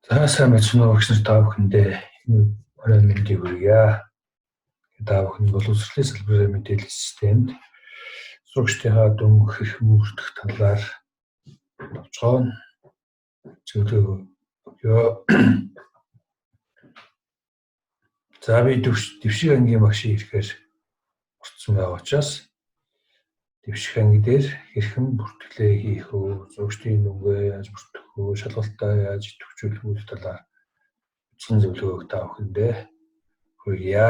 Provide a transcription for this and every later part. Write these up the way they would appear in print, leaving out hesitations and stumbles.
За сайн байцгаана уу багш нар, та бүхэндээ энэ оройн мэндийг хүргье. Та бүхэн боловсролын салбарын мэдээллийн системд сурагчдынхаа дүнг хэрхэн бүртгэх талаар товчхон зөвлөгөө өгье. За би дэвшиг ангийн багшийн ирэхээр орцсон байгаа учраас дэвших анги дээр хэрхэн бүртгэлээ хийх вэ, сурагчдын дүнгээ яаж бүртгэх вэ, шалгалтаа яаж идэвхжүүлэх вэ талаар үндсэн зөвлөгөөг та бүхэндээ хүргье.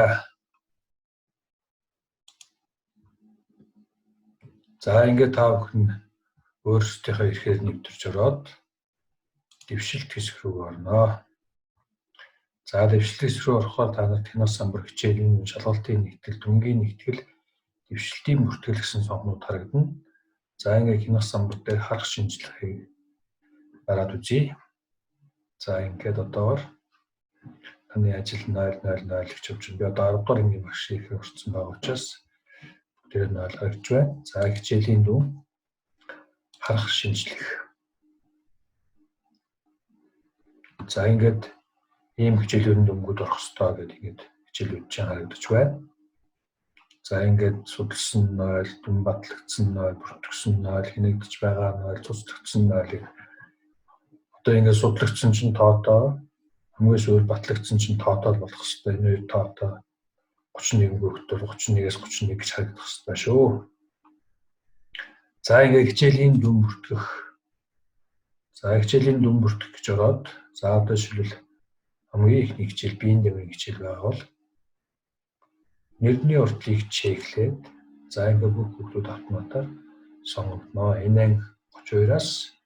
За ингээд та бүхэн өөрсдийнхөө эрхээр нэвтэрч ороод дэвшилт хэсэг рүү орно. За дэвшилт хэсэг рүү орохоор та нарт хянах самбар хичээлийн шалгалтын нэгтгэл, дүнгийн нэгтгэл, дэвшилтийн бүртгэл гэсэн сонгонууд харагдана. За ингээд хянах самбар дээр харах шинжилгээг дараад үзье. За ингээд одоогор таны ажил 0 0 0 гэж явж байна. Би одоо 10 дугаар ангийн багш ихээр орсон байгаа учраас бүгдээр 0 харагдж байна. За хичээлийн дүн харах шинжлэх. За ингээд ийм хичээлүүдийн дүнгууд орох ёстой гэдэг ингээд хичээлүүд чинь харагдаж байна. За ингээд судалсан 0, дүн батлагдсан 0, бүртгэсэн 0, хянагдаж байгаа 0, цуцлагдсан 0-ыг одоо ингээд судлагдсан чинь тоотоо, хамгийн сүүл батлагдсан чинь тоотоо болох ёстой. Энэ хоёр тоотоо 31 хүүхэд бол 31-ээс 31 гэж харагдах ёстой шүү. За ингээд хичээлийн дүн бүртгэх. За хичээлийн дүн бүртгэх гэж ороод, за одоо жишээлбэл хамгийн ихний хичээл биеийн дэмрийн хичээл байгаа бол нэрний уртлыг чеклээд, за ингээд бүх хүүхдүүд автоматар сонгогдно. Энэ анги 32-аас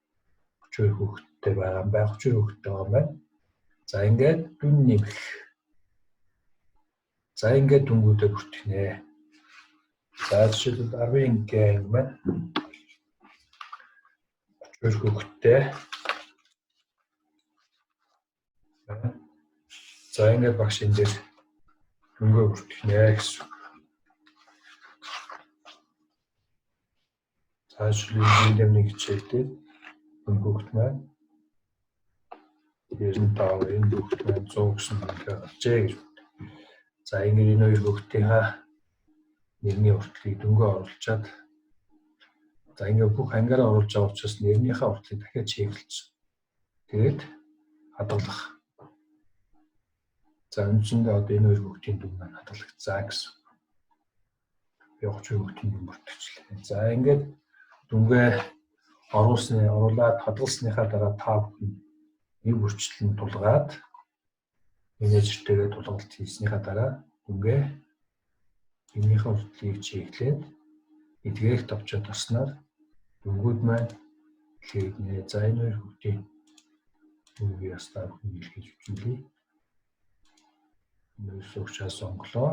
32 хүүхэдтэй байгаа юм байна. 32 хүүхэдтэй байгаа юм байна. За ингээд дүн нэмэх. За ингээд дүнгүүдээ бүртгэнэ. За жишээлбэл 10 анги маань 32 хүүхэдтэй. За ингээд багш энэ дээр дүнгээ бүртгэнэ гэсэн үг. За жишээлбэл энэ хичээл дээр энэ хүүхэд маань 95, энэ хүүхэд маань 100 гэсэн дүнгээ гарчээ гэж бодъё. За ингээд энэ хоёр хүүхдийнхаа нэрний уртлыг дүнгээ оруулчаад, за ингээд бүх ангиараа оруулж байгаа учраас нэрнийхээ уртлыг дахиад чеклсэн. Тэгээд хадгалах. За үндсэндээ одоо энэ хоёр хүүхдийн дүн маань хадгалагдсан гэсэн. Би 32 хүүхдийн дүн бүртгэжлээ. За ингээд дүнгээ оруулсны оруулаад хадгалсныхаа дараа та бүхэн нэг бүрчлэн тулгаад менежертэйгээ тулгалт хийснийхаа дараа дүнгээ энэнийхээ уртлыг чеклээд эдгээх товчоо тосноор дүнгүүд маань илгээгдэнэ. За энэ хоёр хүүхдийн дүнгийг бас та бүхэн илгээж үзүүлье. Энэ сурагчаа сонголоо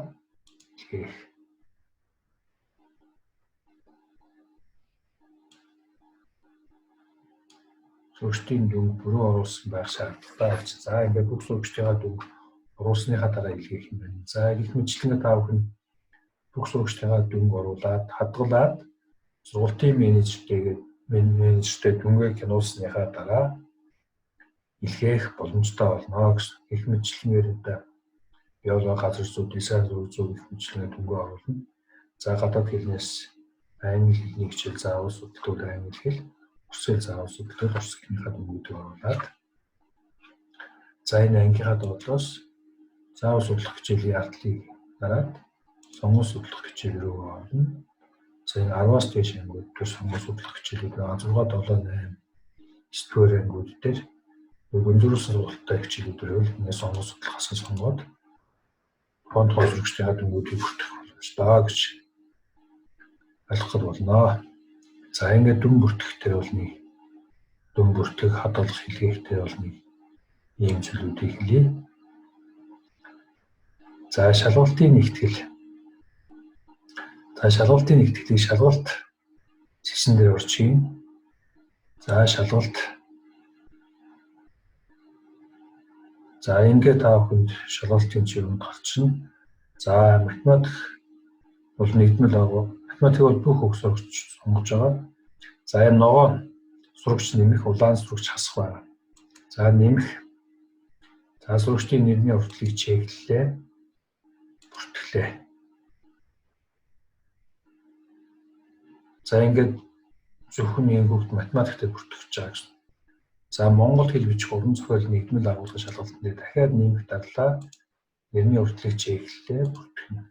илгээх. Сурагчдын дүнг бүрэн оруулсан байх шаардлагатай болж. За ингээд бүх сурагчдынхаа дүнг оруулсныхаа дараа илгээх юм байна. За гэх мэтчлэнгээ та бүхэн бүх сурагчдынхаа дүнг оруулаад хадгалаад сургалтын менежертэй дүнгээ хянуулсныхаа дараа илгээх боломжтой болно гэсэн. Гэх мэтчлэнгээр одоо биологи, газар зүй, дизайн, зураг зүй гэх мэтчлэнгээ дүнгээ оруулна. За гадаад хэлнээс англи хэлний хичээл заавал судалдаг англи хэл, орос хэл заавал судалдаг орос хэлнийхаа дүнгуудыг оруулаад, за энэ ангийнхаа доотлоос заавал судлах хичээлийн ардлыг дараад сонгон судлах хичээл рүү орно. За энэ 10-аас дээш ангиуд дээр сонгон судлах хичээлүүд байгаа. 6, 7, 8, 9 дугаар ангиуд дээр өндөрлөсөн сургалттай хичээлүүд байвал ингэ сонгон судлахаас сонгоод фонд сурагчдын дүнгуудыг бүртгэх боломжтой гэж ойлгоход болно. За ингээд дүн бүртгэх дээр бол нэг дүн бүртгэх, хадгалах, илгээх дээр бол нэг ийм зүйлүүдийг хэлье. За шалгалтын нэгтгэл. За шалгалтын нэгтгэлийг шалгалт цэсэн дээр орчих. За шалгалт. За ингээд та бүхэнд шалгалтын чиглэлд гарчна. За математик бол нэгдмэл агуу. Математик бол бүх хөгс сурагч сонгож байгаа. За энэ ногоон сурагч нэмэх, улаан сурагч хасах байгаа. За нэмэх. За сурагчдын нэрний уртлыг чеклэлээ. Бүртгэлээ. За ингээд зөвхөн энэ хүүхд математикт бүртгэж байгаа гэсэн. За монгол хэл бичих уран зохиол нэгдмэл агуулгын шалгалтын дээр дахиад нэмэх дарлаа. Нэрний уртлыг чеклэлээ. Бүртгэнэ.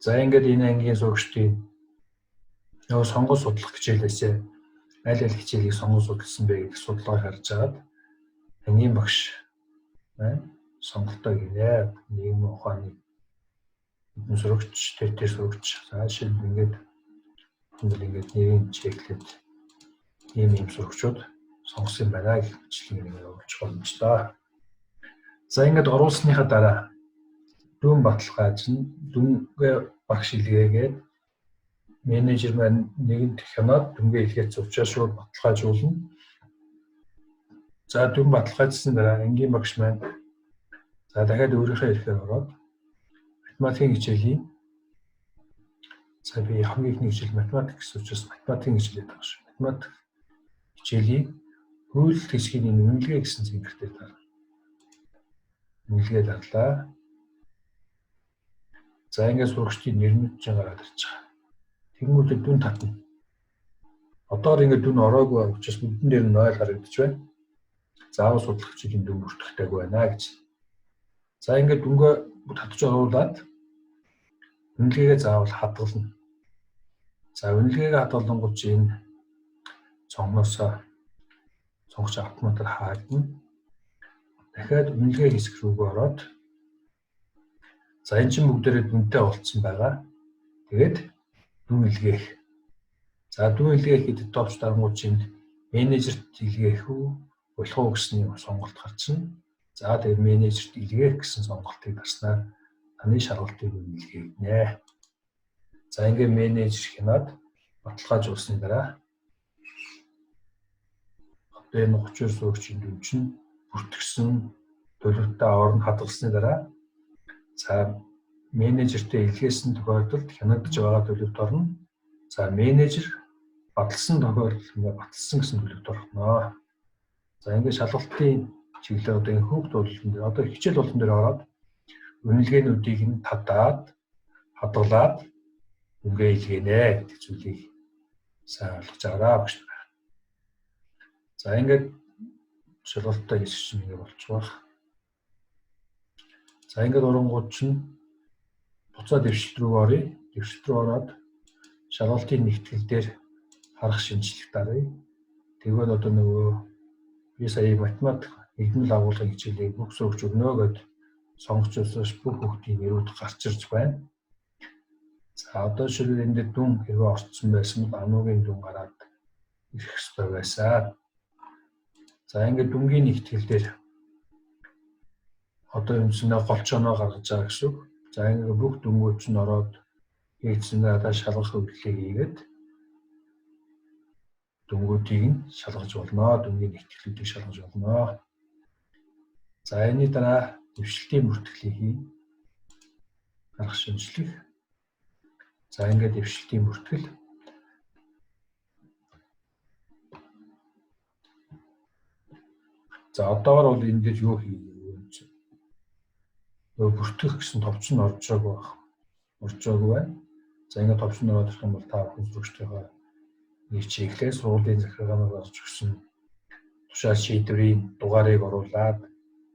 За ингээд энэ ангийн сурагчдын нөгөө сонгол судлах хичээлээсээ аль аль хичээлийг сонгол судалсан бэ гэдэг судалгааг харж агаад ангийн багш маань сонголтоо гинэ. Нийгмийн ухааны хэдэн сурагч, тэр сурагч. За жишээлбэл ингээд хүндэл ингээд нэрийг чеклээд ийм сурагчуд сонгосон юм байна гэх мэтлэн ингээд оруулах боломжтой. За ингээд оруулсныхаа дараа дүн баталгааж нь дүнгээ багш илгээгээд менежер маань нэгэнт хянаад дүнгээ илгээсэн учраас шууд баталгаажуулна. За дүн баталгаажсан дараа ангийн багш маань за дахиад өөрийнхөө эрхээр ороод математикийн хичээлийн за би хамгийн ихний хичээл математик гэсэн учраас математикийн хичээл гэдэг шүү. Математик хичээлийн хууль хэсгийн үнэлгээ гэсэн цэнхэр дээр дарна. Үнэлгээ дарлаа. За ингээд сурагчдын нэрнүүд чинь гараад ирж байгаа. Тэнгүүтээ дүн татна. Одоогор ингээд дүн ороогүй учраас бүгдэн дээр нь 0 харагдаж байна. Заавал судлах хичээлийн дүн бүртгэхтэйг байна гэж. За ингээд дүнгээ татж оруулаад үнэлгээгээ заавал хадгална. За үнэлгээгээ хадгалангууд чи энэ цонхноосоо цонхч автоматар хаагдана. Дахиад үнэлгээ хэсэг рүүгээ ороод за энэ чинь бүгдээрээ дүнтэй болцсон байгаа. Тэгээд дүн илгээх. За дүн илгээх гэдэг товч дарангууд чинь менежерт илгээх үү, болох уу гэсэн юм сонголт гарчна. За тэгээд менежерт илгээх гэсэн сонголтыг дарснаар таны шалгалтыг илгээгнэ. За ингээд менежер хянаад баталгаажуулсны дараа одоо энэ 32 сурагчийн дүн чинь бүртгэсэн төлөвтэй орон хадгалсны дараа за менежертэй илгээсэн тохиолдолд хянагдж байгаа төлөвт орно. За менежер баталсан тохиолдолд ингээ баталсан гэсэн төлөвт орно. За ингээд шалгалтын чиглэлээр одоо энэ хүүхд болон дээр одоо хичээл болон дээр ороод үнэлгээнүүдийг нь татаад хадгалаад үнгээ илгээнэ гэдэг зүйлийг сайн ойлгож аваарай гэж байна. За ингээд шалгалттай хэсэг чинь ингэ болчих واخ. За ингээд оронгууд чинь буцаад дэвшилт рүү оръё. Дэвшилт рүү ороод шалгалтын нэгтгэл дээр харах шинжлэх даръя. Тэгвэл одоо нөгөө би сая математик нэгдмэл агуулгын хичээлийг бүх сурагч өгнө гэд сонгож өсөж бүх хүүхдийн нэрүүд гарч ирж байна. За одоо жишээлбэл энэ дээр дүн хэрвээ орцсон байсан бол ануугийн дүн гараад ирэх ёстой байсан. За ингээд дүнгийн нэгтгэл дээр одоо юмснаа голчоноо гаргаж байгаа гэсэн үг. За ингээд бүх дүнгууд чинь ороод хийгдсэн дараа шалгах үйлдэлийг хийгээд дүнгуудыг нь шалгаж болно. Дүнгийн нэгтгэлүүдийг шалгаж болно. За энэний дараа дэвшилтийн бүртгэлийг хий. Арга шинжлэх. За ингээд дэвшилтийн бүртгэл. За одоогор бол энэ дээр юу хийгээгүй юм чи. Нөгөө бүртгэх гэсэн товч нь орж байгаагүй байх. Орж байгаагүй байна. За ингээд товч нь ороод ирэх юм бол та бүхэн сурагчдынхаа нэг чиглэлээр сургуулийн захиргаанаар гарч өгсөн тушаал шийдвэрийн дугаарыг оруулаад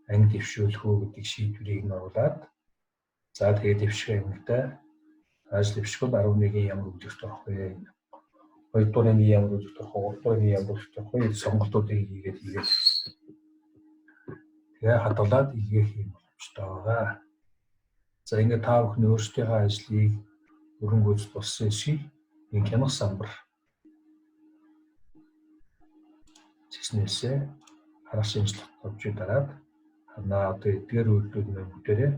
анги дэвшүүлэх үү гэдэг шийдвэрийг нь оруулаад за тэгээд дэвших ангитай ажил дэвших бол 11-ийн ямар өглөгт орох вэ? 2 дугаар ангийн ямар өглөгт орох вэ? 3 дугаар ангийн ямар өглөгт орох вэ? Сонголтуудыг хийгээд тэгээ хадгалаад илгээх юм боломжтой байгаа. За ингээд та бүхэн өөрсдийнхөө ажлыг өрн гүйцэд болсон эсхийг энэ хянах самбар цэснээсээ харах шинжлэх товчийг дараад харнаа. Одоо эдгээр үйлдэлүүд маань бүгдээрээ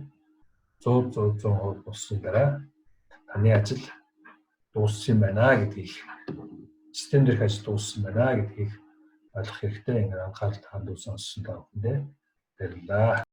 100 100 100% болсон дараа таны ажил дууссан юм байна гэдгийг систем дээрх ажил дууссан байна гэдгийг ойлгох хэрэгтэй. Ингээд анхаарал хандуулсан сонссон та бүхэндээ баярлалаа.